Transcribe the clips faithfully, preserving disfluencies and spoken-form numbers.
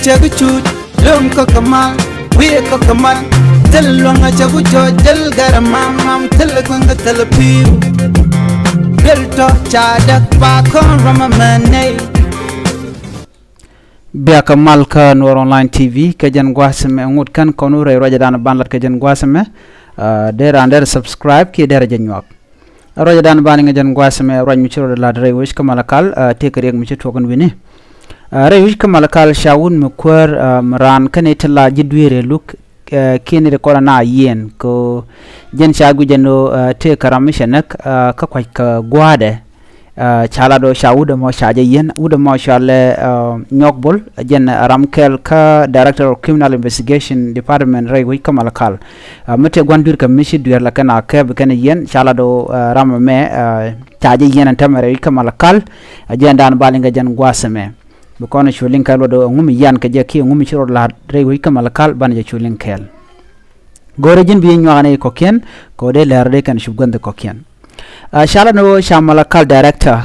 Cɛ kä cut lom kä kä mal, wiɛ kä kä mal. Thil luɔ̱ŋ a cɛ ku cɔc, thil gɛr a mam mam, thil kueŋ kä thil piu. Thil tɔ ca däk ba kɔn ram a mɛ nɛy. Bia kä mal kä Nuɔr Online T V, kä jɛn gua̱a̱th mɛ ŋut kän kɔn wä rɛy ruacɛ dan ban lat kä jɛn gua̱a̱th mɛ. Dee raan dee subscribe kiɛ dee rɛ jɛ nyuak. Ruacɛ dan ban ŋɛ jɛn gua̱a̱th mɛ ruac mi ci rɔ dee lat rɛy wec kä Malakal, tëëkɛ riɛk mi ci tuɔk in wi̱ni. Rɛy wec kä Malakal ca wut mi kuäär mi raan kä ni ti la ji̱ dueerɛ luk kiɛ ni ti kɔn na yiɛn kɛ jɛn ca guic jɛn ɣöö tëëkɛ ram mi cɛ näk kä kua̱c kɛ gua̱a̱dɛ. Ca lat ɣöö ca wut ɛmɔ ca jɛ yiɛn, wut ɛmɔ cɔalɛ Nyuɔk Bol, jɛn ram kɛl kä Director of Criminal Investigation Department rɛy wec kä Malakal. Mi tëë gua̱n dui̱r kɛ mi ci dueer la kɛn a kɛp kɛn yiɛn, ca lat ɣöö ram ɛmɛ ca jɛ yiɛn ɛn täämɛ rɛy wec kä Malakal. Jɛn dan ba liŋ kɛ jɛn gua̱a̱th ɛmɛ. Bi kɔn cu liŋ kɛ luɔt ɣöö ɛŋu mi yian kɛ jɛ kiɛ ɛŋu mi ci rɔ la̱t rɛy wec kä Malakal, banɛ jɛ cu liŋ kɛɛl. Go̱o̱rɛ ji̱n bi nyuak ni kɔ̱kiɛn kɛ ɣöö dee lɛr dee kɛn cup guänh kɔ̱kiɛn. Ca lat ni ɣöö ca Malakal Director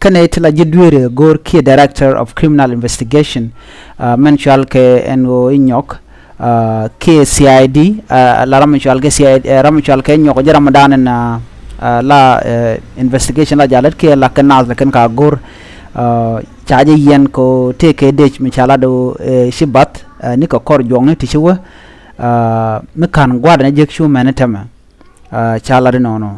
kä nɛy ti la ji̱ dueerɛ go̱o̱r kiɛ Director of Criminal Investigation, mɛn cɔalkɛ ɛn ɣöö i̱ Nyuɔk, kiɛ C I D, la ram mi cɔalkɛ C I D, ram mi cɔalkɛ Nyuɔk jɛ ram dan ɛn la investigation la jalät kiɛ la kɛ naath la kɛn ka go̱o̱r. Ca jɛ yiɛn kɛ ɣöö tëëkɛ dec mi ca lat ɣöö ci bath ni kɛ kɔr juɔkni ti ci wä mi ka̱n gua̱a̱dɛ ni jek cu mɛn ni täämɛ. Ca lat inɔnɔ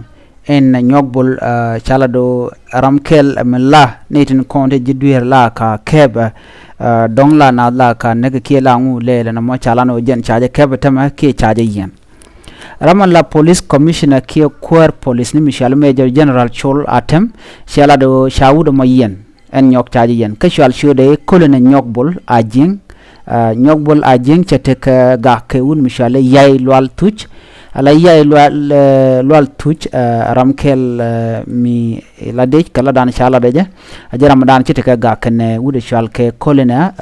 ɛn Nyuɔk Bol, ca lat ɣöö ram kɛl mi la ni tin kɔn ti ji̱ dueer la ka kɛp, dɔ̱ŋ la naath la ka näk kiɛ la ŋu lɛɛl ɛn ɛmɔ ca lat ni ɣöö jɛn ca jɛ kɛp täämɛ kiɛ ca jɛ yiɛn. Ram mi la Police Commissioner kiɛ kuäär police ni mi cɔal Major General Col Atem, ca lat ɣöö ca wut ɛmɔ yiɛn. Ɛn Nyuɔk ca jɛ yiɛn kä cɔal ciötdɛ i̱ Colonel Nyuɔk Bol Ajiɛŋ. Nyuɔk Bol Ajiɛŋ cɛ tekɛ gak kɛ wut mi cɔal i̱ Yay Lual Thuc. Ala Yay Lual, Lual Thuc ram kɛl mi la dec kɛ la dan ca lat ɛ jɛ. A jɛ ram dan ci tekɛ gak kɛnɛ wut ɛ cɔalkɛ Colonel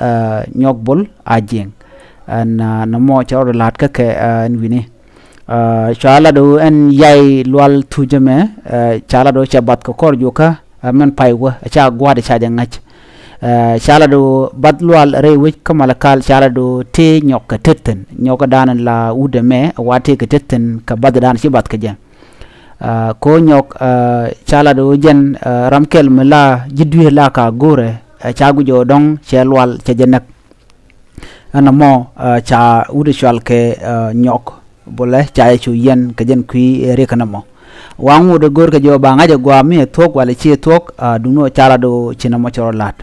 Nyuɔk Bol Ajiɛŋ. Ɛn nɔmɔ cɛ rɔ dee la̱t kä kɛ ɛn wi̱ni. Ca lat ɣöö ɛn Yay Lual Thuc ɛmɛ ca lat ɣöö cɛ bath kɛ kɔr juɔkä mɛn pay wä, ca gua̱a̱dɛ ca jɛ ŋäc. Ca lat ɣöö bath Lual rɛy wec kä Malakal ca lat ɣöö tëë Nyuɔk kɛ tethin, Nyuɔk dan la wut ɛmɛ wa tëë kɛ tethin kɛ bath dan ci bath kɛ jɛ. Kɛ ɣöö Nyuɔk ca lat ɣöö jɛn ram kɛl mi la ji̱ dueer la ka go̱o̱rɛ ca guic ɣöö dɔ̱ŋ cɛ Lual cɛ jɛ näk. Ɛn ɛmɔ ca wut ɛ cɔalkɛ Nyuɔk Bolɛ ca jɛ cu yiɛn kɛ jɛn kui̱ riɛk ɛn ɛmɔ. Waŋ wut ɛ go̱o̱r kɛ jɛ ɣöö ba ŋa̱c ɛ gɔaa mi ɛ thuɔ̱k walɛ ci ɛ thuɔ̱k, duŋni ɣöö ca lat ɣöö ci nɔmɔ ci rɔ la̱t.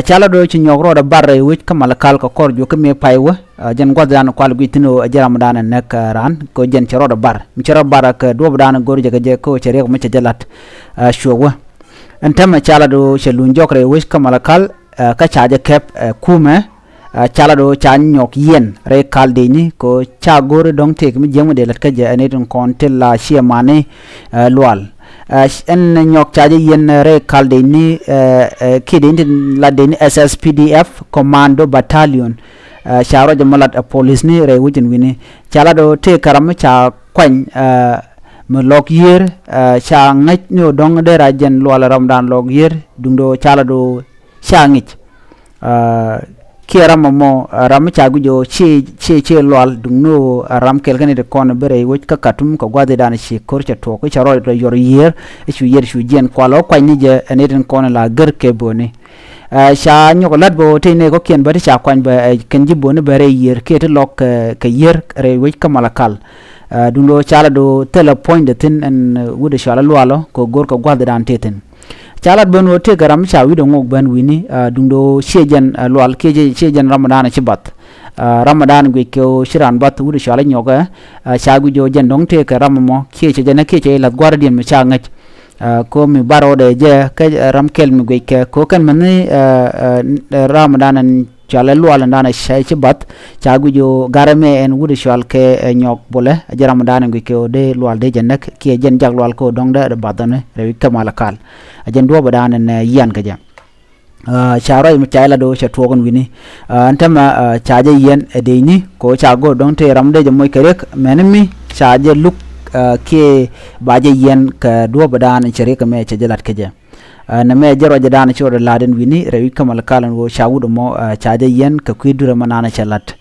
Ca lat ɣöö ci Nyuɔk rɔɔdɛ bar rɛy wec kä Malakal kɛ kɔr juɔk kä mëë pay wä. Jɛn gua̱thdan kual guic thi̱n ɣöö ɛ jɛn ramdan ɛ näk raan kɛ ɣöö jɛn cɛ rɔɔdɛ bar. Mi cɛ rɔɔdɛ bar kɛ duɔ̱ɔ̱pdan ɛ go̱o̱r jɛ kɛ jɛ kä ɣöö cɛ riɛk mi cɛ jɛ la̱t cuɔk wä. Ɛn täämɛ ca lat ɣöö cɛ luny jɔk rɛy wec kä Malakal, kä ca jɛ kɛp ɛ kumɛ. Ca lat ɣöö ca Nyuɔk yiɛn rɛy kal decni kɛ ɣöö ca go̱o̱ri dɔ̱ŋ tëëkɛ mi jiäk mi dee lät kä jɛ ɛn i̱ tin kɔn ti la ciɛ mani Lual. Ɛn Nyuɔk ca jɛ yiɛn rɛy kal decni kiɛ decni tin la decni S S P D F Commando Battalion. Ca ruac ɛmɔ lat ɛ polisni rɛy wec ɛn wi̱ni. Ca lat ɣöö tëëkɛ ram mi ca kuany mi lɔk yiër, ca ŋäc ni ɣöö dɔ̱ŋ dee ra jɛn Lual ramdan lɔk yiër, duŋdɛ ɣöö ca lat ɣöö ca ŋic. Kiɛ ram ɛmɔ ram mi ca guic ɣöö ci, ci, ci Lual, duŋni ɣöö ram kɛl kä ni ti kɔn bi rɛy wec kä Katum kɛ gua̱thidan ci ko̱r cɛ tuɔɔk i̱ ca rɔɔdɛ yɔr yiër i̱ cu yiër cu jiɛn kual ɣä kuany ni jɛ ɛn i̱ tin kɔn la gär kɛ bööni. Ca Nyuɔk la̱t bä ɣöö tëë nɛy kɔ̱kiɛn bä ti ca kuany bä ɛ kɛn ji̱ bööni bä rɛy yiër kiɛ ti lɔk kɛ, kɛ yiër rɛy wec kä Malakal. Duŋdɛ ɣöö ca lat ɣöö thilɛ puɔ̱nydɛ thi̱n ɛn wut ɛ cɔal ɛ Lual ɔ kɛ go̱r kɛ gua̱thdan tëë thi̱n. Ca lat ben ɣöö tëëkɛ ram mi ca wi̱cdɛ ŋok ben wi̱ni, duŋdɛ ɣöö ciɛ jɛn Lual kiɛ ciɛ, ciɛ jɛn ramdan ci bath. Ramdan guic kɛ ɣöö ci raan bath wut cɔal i̱ Nyuɔk ɛ, ca guic ɣöö jɛn dɔ̱ŋ tëëkɛ ram ɛmɔ kiɛ cɛ jɛn ɛ kiɛ cɛ jɛ la̱th gua̱a̱r diɛn mi ca ŋäc. Kɛ ɣöö mi bar ɣöö dee jɛ kä ram kɛl mi guic kɛ kɛ ɣöö kɛn mɛni ramdan ɛn cɔal ɛ Lual ɛn dan ɛ cɛ ci bath, ca guic ɣöö garɛ mɛ ɛn wut cɔal kɛ Nyuɔk Bolɛ, ɛ jɛ ramdan ɛn guic kɛ ɣöö dee Lual dee jɛ näk kiɛ jɛn jak Lual kɛ ɣöö dɔ̱ŋ dee bath ɛn rɛy wec kä Malakal. Ɛ jɛn duɔ̱ɔ̱pdan ɛn yian kɛ jɛ. Ca ruac mi ca jɛ lat ɣöö cɛ tuɔɔk ɛn wi̱ni. Ɛn täämɛ ca jɛ yiɛn ɛ decni kɛ ɣöö ca go̱o̱r dɔ̱ŋ tëë ram dee jɛ moc kɛ riɛk mɛni mi ca jɛ luk kiɛ ba jɛ yiɛn kɛ duɔ̱ɔ̱pdan cɛ riɛk ɛmɛ cɛ jɛ lat kɛ jɛ. Ɛ, nɛmɛ jɛ ruacdan cɛ rɔ la̱t ɛn wi̱ni rɛy wi̱c kä mal kal ɛn ɣöö ca wut ɛmɔ, ɛ, ca jɛ yiɛn kɛ kui̱ duer ɛmɔ nanɛ cɛ la̱t.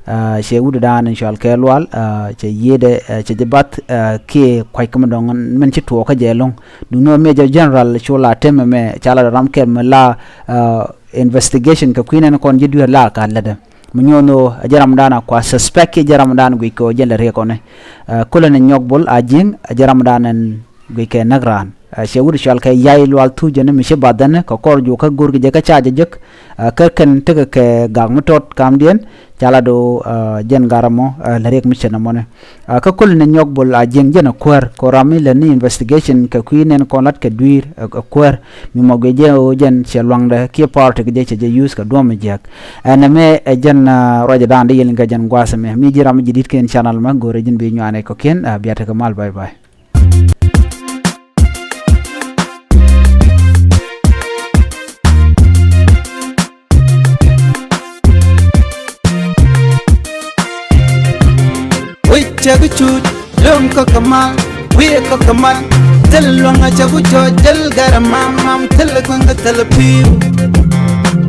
Ɛ, cɛ wut dan in cɔal kɛ Lual, ɛ, cɛ yiëëdɛ, ɛ, cɛ jɛ bath, ɛ, kiɛ kuac kä mi dɔ̱ŋ min ci tuɔɔk kä jɛ ɛlɔ̱ŋ. Duundɛ mɛ jɛ general cu la temɛ mɛ ca la ram kɛl mi la, ɛ, investigation kɛ kui̱ nɛn kɔn ji̱ duer la ka lätdɛ. Mi nyuɔn ɣöö ɛ jɛ ramdan a kua suspect kiɛ jɛ ramdan guic kɛ ɣöö jɛn lɛ riɛk ɔni. Ɛ, Kolɛ ni Nyuɔk Bol Ajiŋ ɛ jɛ ramdan ɛn guic kɛ näk raan. Ɛ, cɛ wut cɔal kɛ Yay Lual Thuc jɛn mi ci bath dhän kɛ kɔr juɔk kä go̱r kɛ jɛ kä ca jɛ jek. Ɛ, kä kɛn tekɛ kɛ gak mi tɔt kamdiɛn ca la do̱, ɛ, jɛn gar ɛmɔ, ɛ, lɛ riɛk mi cɛ nɔmɔni. Ɛ, kä Kolɛ ni Nyuɔk Bol Ajiŋ jɛn ɛ kuäär kɛ ram mi lɛ ni investigation kɛ kui̱ nɛn kɔn la̱t kɛ dui̱r, ɛ, ɛ kuäär mi mɔ guic jɛ ɣöö jɛn cɛ luaŋdɛ kiɛ party kɛ jɛ cɛ jɛ use kɛ duɔ̱ɔ̱m mi jiäk. Ɛ, nɛmɛ ɛ jɛn, ɛ, ruacdan di yɛl in kɛ jɛn gua̱a̱th ɛmɛ mi ji̱ ram mi ji̱ di̱t kɛn channel mɛ go̱rɛ ji̱n bi nyuanɛ kɔ̱kiɛn, ɛ, bia tekɛ mal, bye bye. Wi̱c cɛ bi cuc luŋ kä kɛ mal, wi̱i̱ kä kɛ mal. Thil luäŋ a cɛ bi cuc jäl gɛr mam mam, thil kueŋ kä thil pi̱i̱u.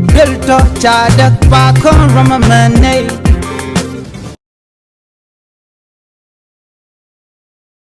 Duel tɔ ca däk ba kɔn ram a mɛ nɛy.